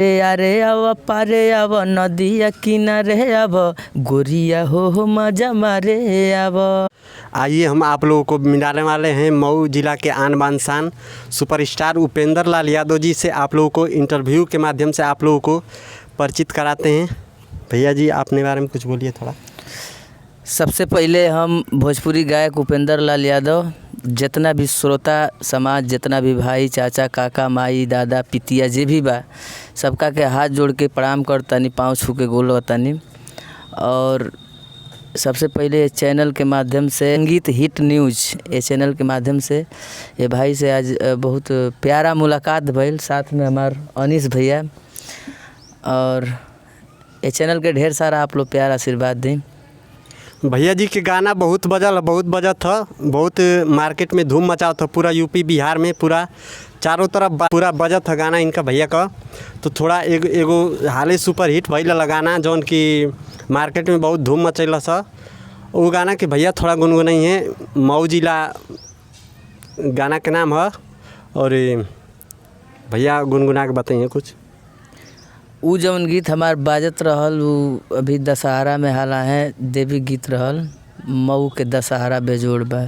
अरे आव पारे आव नदिया किनारे आव गोरिया हो मजा मारे आव। आइए हम आप लोगों को मिलाने वाले हैं मऊ जिला के आन बान शान सुपरस्टार उपेंद्र लाल यादव जी से। आप लोगों को इंटरव्यू के माध्यम से आप लोगों को परिचित कराते हैं। भैया जी, अपने बारे में कुछ बोलिए थोड़ा। सबसे पहले हम भोजपुरी गायक उपेंद्र लाल यादव, जितना भी श्रोता समाज, जितना भी भाई, चाचा, काका, माई, दादा, पितिया जे भी बा, सबका के हाथ जोड़ के प्रणाम करतानी, पाँव छू के गोल लगतानी। और सबसे पहले चैनल के माध्यम से संगीत हिट न्यूज़ ये चैनल के माध्यम से ये भाई से आज बहुत प्यारा मुलाकात भइल। साथ में हमार अनीस भैया और ये चैनल के ढेर सारा आप लोग प्यार आशीर्वाद दें। भैया जी के गाना बहुत बजल, बहुत बजत था, बहुत मार्केट में धूम मचावत था, पूरा यूपी बिहार में पूरा चारों तरफ पूरा बजत था गाना इनका भैया का। तो थोड़ा एगो एगो हाले सुपर हिट भइल गाना जौन कि मार्केट में बहुत धूम मचैल स, वो गाना के भैया थोड़ा गुनगुनाई है। मऊ जिला गाना के नाम है और भैया गुनगुना के बताइए कुछ। उ जौन गीत हमार बाजत रहल उ अभी दशहरा में हाला है देवी गीत रहल, मऊ के दशहरा बेजोड़ बा।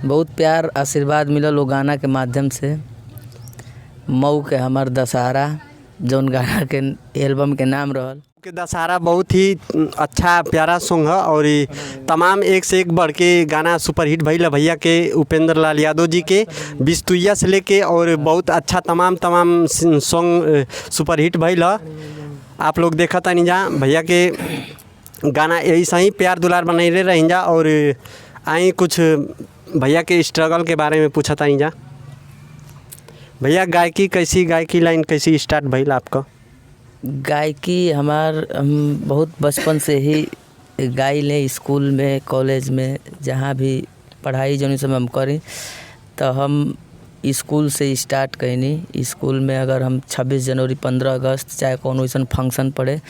बहुत प्यार आशीर्वाद मिलल वो गाना के माध्यम से। मऊ के हमार दशहरा जौन गाना के एल्बम के नाम रहल के दशहरा बहुत ही अच्छा प्यारा सॉन्ग है और ये तमाम एक से एक बढ़ के गाना सुपरहिट भइल भैया के उपेंद्र लाल यादव जी के बिस्तुइया से लेके और बहुत अच्छा तमाम तमाम सॉन्ग सुपरहिट भइल है। आप लोग देखा तानी जा भैया के गाना यही सही प्यार दुलार बनैले रही जा। और आई कुछ भैया के स्ट्रगल के बारे में पूछा तानी जा। भैया गायकी कैसी, गायकी लाइन कैसी स्टार्ट भइल आपका? गायकी हमार हम बहुत बचपन से ही गाई लें, स्कूल में, कॉलेज में, जहाँ भी पढ़ाई जौन समय हम करी तो हम स्कूल से स्टार्ट कैनी। स्कूल में अगर हम 26 जनवरी 15 अगस्त चाहे कोनो अइसन फंक्शन पड़े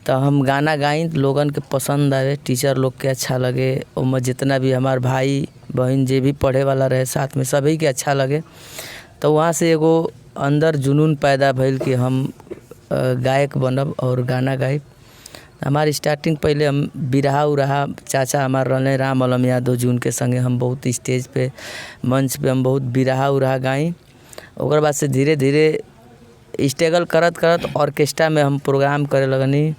तो हम गाना गाई, लोगन के पसंद आवे, टीचर लोग के अच्छा लगे, ओमे जितना भी हमार भाई बहन जे भी पढ़े वाला रहे साथ में सभी के अच्छा लगे। तो वहाँ से एगो अंदर जुनून पैदा भइल कि हम गायक बनब और गाना गाइब। हमार स्टार्टिंग पहले हम बिरहा उरहा चाचा हमार रहले राम अलम यादव जी, उनके संगे हम बहुत स्टेज पे मंच पे हम बहुत बिरहा उरहा गाई। ओकर बाद से धीरे धीरे स्ट्रगल करत करत ऑर्केस्ट्रा में हम प्रोग्राम करे लगनी।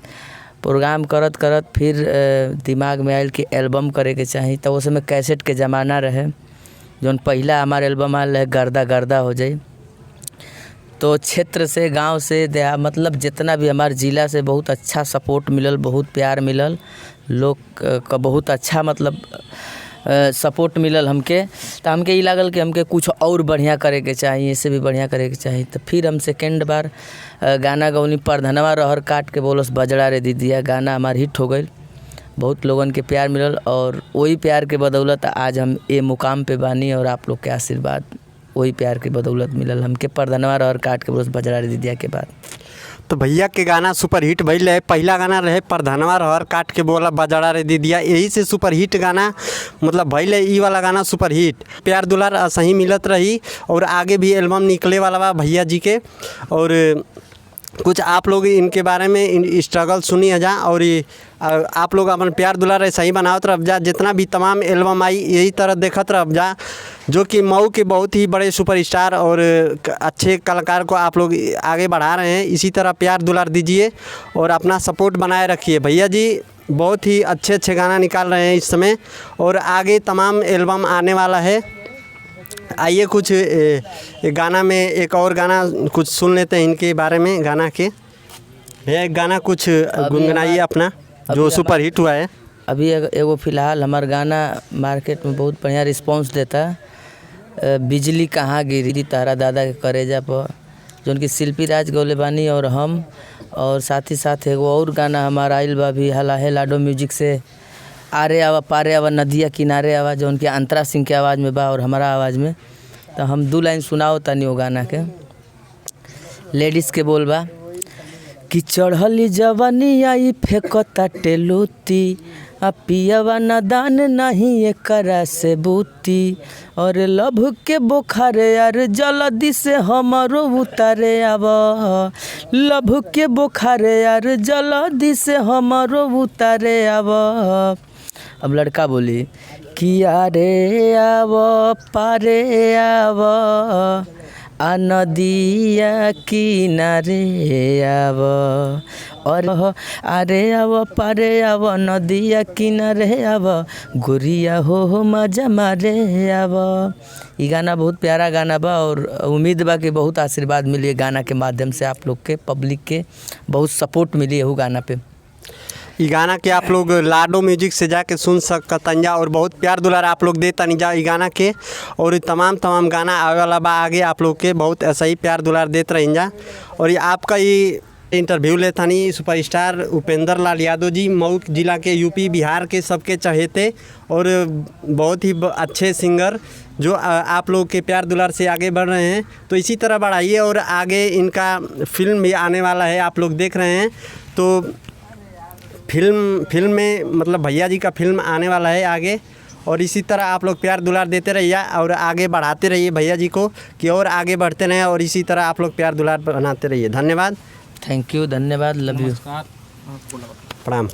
प्रोग्राम करत करत फिर दिमाग में आयल कि एल्बम करे के चाही। तो उस समय कैसेट के ज़माना रहे, जौन पहला हमार एल्बम आयल रहे गर्दा गर्दा हो जाई। तो क्षेत्र से, गांव से, देहा मतलब जितना भी हमारे ज़िला से बहुत अच्छा सपोर्ट मिलल, बहुत प्यार मिलल, लोग का बहुत अच्छा मतलब सपोर्ट मिलल हमके। तो हमके ई लागल कि हमके कुछ और बढ़िया करे के चाही, इससे भी बढ़िया करे के चाही। तो फिर हम सेकेंड बार गाना गौनी परधनवा रहर काट के बोलस बजड़ा रे दीदिया, गाना हमार हिट हो गई, बहुत लोगन के प्यार मिलल और वही प्यार के बदौलत आज हम ये मुकाम पे बानी और आप लोग के आशीर्वाद वही प्यार के बदौलत मिलल हमके परधनवा रहर काट के बोलस बजड़ा रे दीदिया के बाद। तो भैया के गाना सुपरहिट भइल रहे। पहला गाना रहे परधनवा रहर काट के बोला बजड़ा रे दीदिया, यही से सुपरहिट गाना मतलब भइल है। ई वाला गाना सुपरहिट प्यार दुलार सही मिलत रही और आगे भी एल्बम निकले वाला बा भैया जी के। और कुछ आप लोग इनके बारे में इन स्ट्रगल सुनी जा और आप लोग अपन प्यार दुलार सही बनावत रह जा। जितना भी तमाम एल्बम आई यही तरह देखत रह जा, जो कि मऊ के बहुत ही बड़े सुपरस्टार और अच्छे कलाकार को आप लोग आगे बढ़ा रहे हैं। इसी तरह प्यार दुलार दीजिए और अपना सपोर्ट बनाए रखिए। भैया जी बहुत ही अच्छे अच्छे गाना निकाल रहे हैं इस समय और आगे तमाम एल्बम आने वाला है। आइए कुछ गाना में एक और गाना कुछ सुन लेते हैं इनके बारे में। गाना के भैया एक गाना कुछ गुनगुनाइए अपना जो सुपर हिट हुआ है अभी। एगो फिलहाल हमार गाना मार्केट में बहुत बढ़िया रिस्पॉन्स देता, बिजली कहाँ गिरी तारा दादा के करेजा पर, जौन कि शिल्पी राज गौले बानी और हम, और साथ ही साथ एगो और गाना हमार आइल बा अभी हाला है लाडो म्यूजिक से, आरे आवा पारे आवा नदिया किनारे आवा, जौन कि अंतरा सिंह के आवाज़ में बा और हमारा आवाज़ में। तो हम 2 लाइन सुनाओ तनी वो गाना के, लेडीज़ के बोल बा कि चढ़ली जवनी आई फेंकता टेलूती, आ पियवा नदान नहीं एकरा से बूती, और लभ के बोखार यार जल्दी से हमरो उतारे आव, लभ के बोखार यार जल्दी से हमरो उतारे आव। अब लड़का बोली कि अरे आव पारे आव, आ नदिया किनारे आव, और अरे आव पारे आव नदिया किनारे आव, गोरिया हो मजा मारे आव। ई गाना बहुत प्यारा गाना बा और उम्मीद बा कि बहुत आशीर्वाद मिली ई गाना के माध्यम से, आप लोग के पब्लिक के बहुत सपोर्ट मिली एहू गाना पे। ई गाना के आप लोग लाडो म्यूजिक से जाके सुन सकतन जा और बहुत प्यार दुलार आप लोग दे तनी जा ई गाना के। और ई तमाम तमाम गाना आवे वाला बा आगे, आप लोग के बहुत ऐसा ही प्यार दुलार देत रहिन जा। और ये आपका ये इंटरव्यू ले थानी सुपरस्टार उपेंद्र लाल यादव जी, मऊ जिला के, यूपी बिहार के सबके चहेते और बहुत ही अच्छे सिंगर जो आप लोग के प्यार दुलार से आगे बढ़ रहे हैं। तो इसी तरह बढ़ाइए और आगे इनका फिल्म भी आने वाला है, आप लोग देख रहे हैं। तो फिल्म फिल्म में मतलब भैया जी का फिल्म आने वाला है आगे, और इसी तरह आप लोग प्यार दुलार देते रहिए और आगे बढ़ाते रहिए भैया जी को कि और आगे बढ़ते रहें, और इसी तरह आप लोग प्यार दुलार बनाते रहिए। धन्यवाद, thank you, धन्यवाद, लव you, प्रणाम।